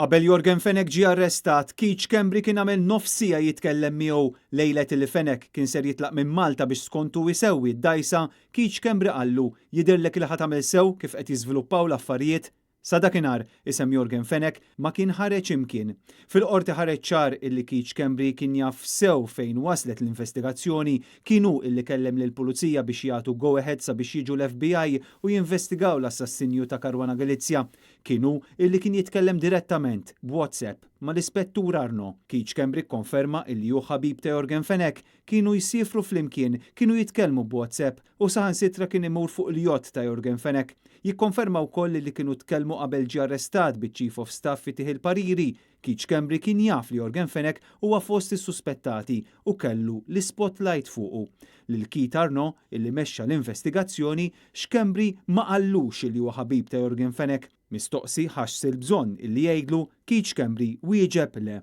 Qabel Yorgen Fenech ġie arrestat, Keith Schembri kien għamel nofs siegħa jitkellem miegħu. Lejlet li Fenech kien ser jitlaq minn Malta biex skont hu jsewwi d-dgħajsa, Keith Schembri qallu, Jidhirlek li ħa tagħmel sew kif qed jiżviluppaw l-affarijiet? Sa dakinhar, isem Yorgen Fenech ma kien ħareġ imkien. Fil-Qorti ħareġ ċar illi Keith Schembri kien jaf sew fejn waslet l-investigazzjoni, kien hu illi kellem lill-Pulizija biex jagħtu go ahead sabiex jiġu l-FBI u jinvestigaw l-assassinju ta' Caruana Galizia. Kien hu illi kien jitkellem direttament, b'WhatsApp, mal-Ispettur Arnaud. Keith Schembri kkonferma illi hu ħabib ta' Yorgen Fenech, kienu jsiefru flimkien, kienu jitkellmu b'WhatsApp u saħansitra kien imur fuq il-yacht ta' Yorgen Fenech. Jikkonferma wkoll illi kienu tkellmu qabel ġie arrestat biċ-Chief of Staff itih il-pariri. Keith Schembri kien jaf li Yorgen Fenech huwa fost is-suspettati u kellu l-ispotlight fuqu. Lil Keith Arnaud, illi mexxa l-investigazzjoni, Schembri ma qallux illi huwa ħabib ta' Yorgen Fenech. Mistoqsi ħass il-bżonn illi jgħidlu, Keith Schembri wieġeb le.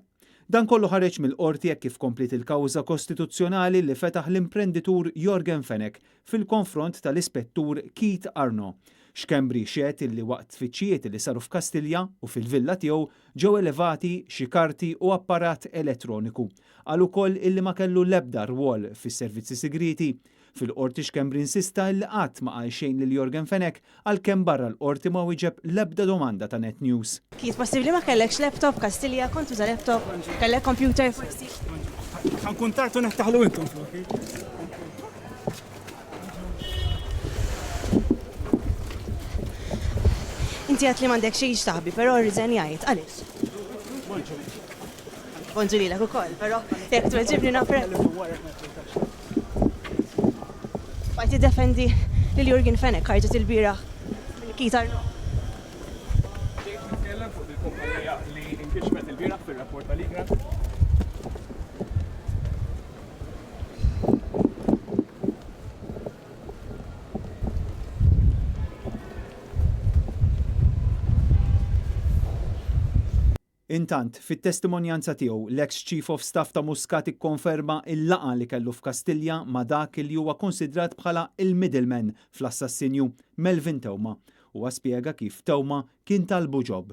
Dan kollu ħareġ mill-Qorti hekk kif kompliet il-kawża kostituzzjonali li fetaħ l-imprenditur Yorgen Fenech fil-konfront tal-Ispettur Keith Arnaud. Schembri xehed illi waqt tfittxijiet li saru f'Kastilja u fil-villa tiegħu ġew elevati xi karti u apparat elettroniku. Qal ukoll illi ma kellu l-ebda rwol fis-servizzi sigrieti. Fil-Qorti Schembri insista illi qatt ma qal xejn lil Yorgen Fenech għalkemm barra l-Qorti ma wieġeb l-ebda domanda ta' Net News. Kif possibbli ma kellekx laptop, Kastilja, kont tuża laptop, kellek computer forsi? Ħa nkun tard u niftaħlu intom floki. Inti għedt li m'għandek xejn x'taħbi, però rriżenjajt. Għaliex? Bonġu. Bonġu lilek ukoll, però jekk tweġibni napprezza. Bqajt tiddefendi lil Yorgen Fenech ħarġet ilbieraħ minn Keith Arnaud. Ġejt nitkellem fuq dil-kumpanija li nkixfet ilbieraħ fir-rapport tal-Egrant. Intant, fit-testimonjanza tiegħu, l-eks Chief of Staff ta' Muscat ikkonferma l-laqgħa li kellu f'Kastilja ma' dak li huwa konsidrat bħala l-middleman fl-assassinju, Melvin Theuma. Huwa spjega kif Theuma kien talbu job.